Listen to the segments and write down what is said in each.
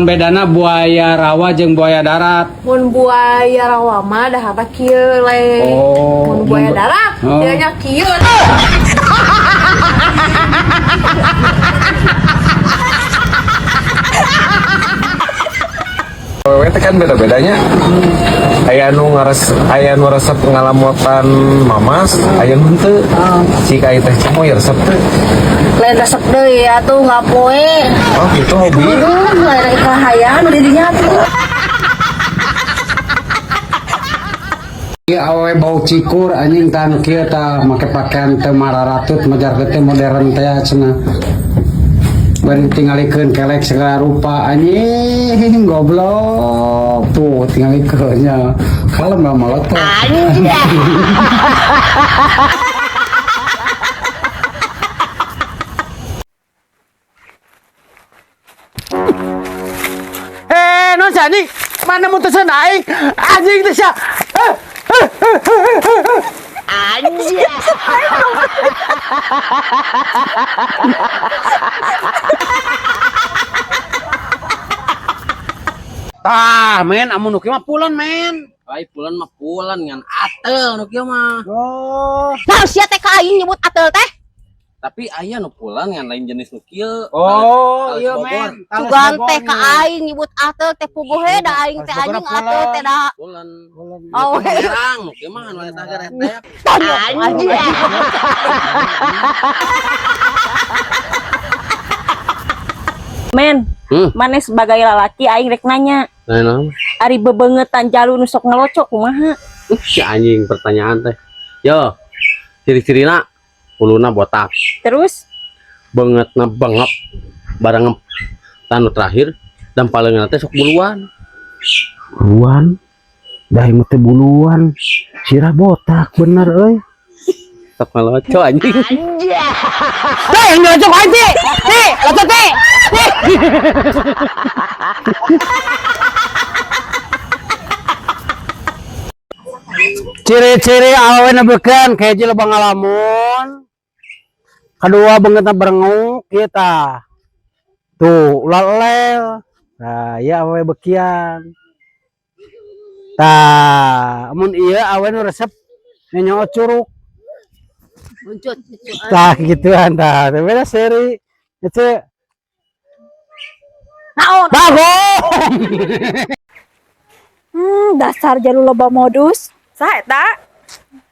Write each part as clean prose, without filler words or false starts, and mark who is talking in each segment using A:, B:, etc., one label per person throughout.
A: Naon bedana buaya rawa jeung buaya darat?
B: Mun buaya rawa mah daharna kieu le.
A: Oh,
B: Mun buaya darat,
A: Oh.
B: dianya kieu.
C: Awewe teh kan beda-bedanya. Aya nu ngares, aya nu resep ngalamutan mamas, aya nu henteu. Cik aya teh cimo ya resep teh.
D: Lain resep deui atuh ngapoe.
C: Oh gitu hobi.
D: Lain kahayang dirinya tuh.
A: Ieu awewe bau cikur anjing tan kieu tah make pakaian teu mararatut majar teh modern teh cenah. Bari tingalikeun kelek segala rupa anjing goblok tuh tingalikeun nya. Kalem lah malotot. Eh, non si anjing, mana mutusin aing? Anjing teh sia. Tah, men, amun nu kieu mah pulen, men.
E: Ai pulen mah pulen ngan atel nu kieu mah.
A: Oh.
D: Nah, sia teh ka aing nyebut atel teh.
E: Tapi aya nu pulen ngan lain jenis nu kieu.
A: Oh,
E: Tales
A: iya
E: Bogor.
A: men. Tales
D: Sugan
A: Bogor
D: teh ka
A: nih.
D: aing nyebut atel teh puguh he da aing teh
A: Tales Bogor
D: anjing atel teh da.
E: Pulen.
D: Oh,
E: Herang nu kieu mah nu eta ge retep.
D: Tonyok anjing.
F: Men, maneh sebagai lalaki aing rek nanya.
E: Nah, naon?
F: Ari bebengetan jalu nu sok ngelocok kumaha?
E: Si anjing pertanyaan teh. Yo, ciri-cirina huluna botak,
F: Terus
E: bangetna bengep, bareng tanu terakhir dan paling teh sok buluan.
A: Buluan. Dah imut teh buluan. Sirah botak bener euy.
E: Sok ngeloco anjing.
A: Teh, ngelocok aing teh. Teh, locok teh. Ciri-ciri awewe nu beukeun kahiji loba ngalamun. Kedua beungeutna berenguk ieu tah. Tuh, ulah elel. Nah, ieu awewe bekian. Tah, mun ieu awewe nu resep nyonyot curug.
D: Buncut.
A: Tah gituan tah. Teh beda seri. Itu
D: Naon?
A: bagong.
F: Dasar jalu loba modus.
B: Saha eta?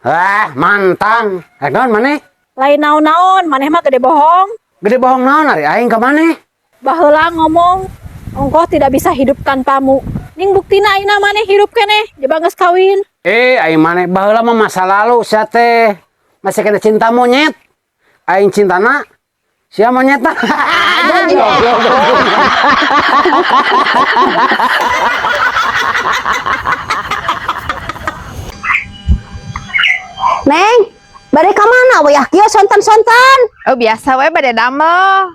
A: Ah, mantan. Rek naon maneh?
F: Lain naon-naon, maneh mah gede bohong.
A: Gede bohong naon ari aing ka maneh?
F: Baheula ngomong, ongkoh tidak bisa hidup tanpamu. Ning buktina ayeuna maneh hirup keneh, jeba geus kawin.
A: Eh, aing maneh baheula mah masa lalu sia teh. Masih kena cinta monyet. Aing cintana sia monyetna. Goblok.
D: Neng, bade ka mana wayah kieu sonten-sonten?
B: Oh biasa we bade damel.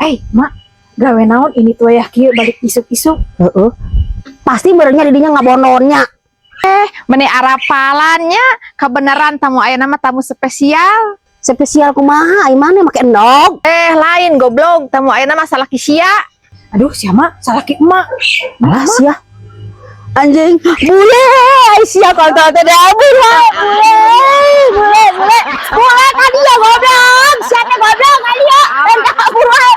F: Eh, mak, gawe naon ini tuh wayah kieu balik isuk-isuk.
D: Heeh. Pasti benernya didinya ngabononnya.
B: Meni arapalannya kebenaran tamu ayeuna mah tamu spesial.
D: Spesial kumaha ai maneh make endog?
B: Eh lain goblok, tamu ayeuna mah salaki sia.
F: Aduh, siapa? Salaki emak.
D: Alah sia. Anjing, bule, ai sia kontol teh dah bule, bule, bule, bule. Bule ka dia goblok, sia teh goblok ka dia. Entah bule.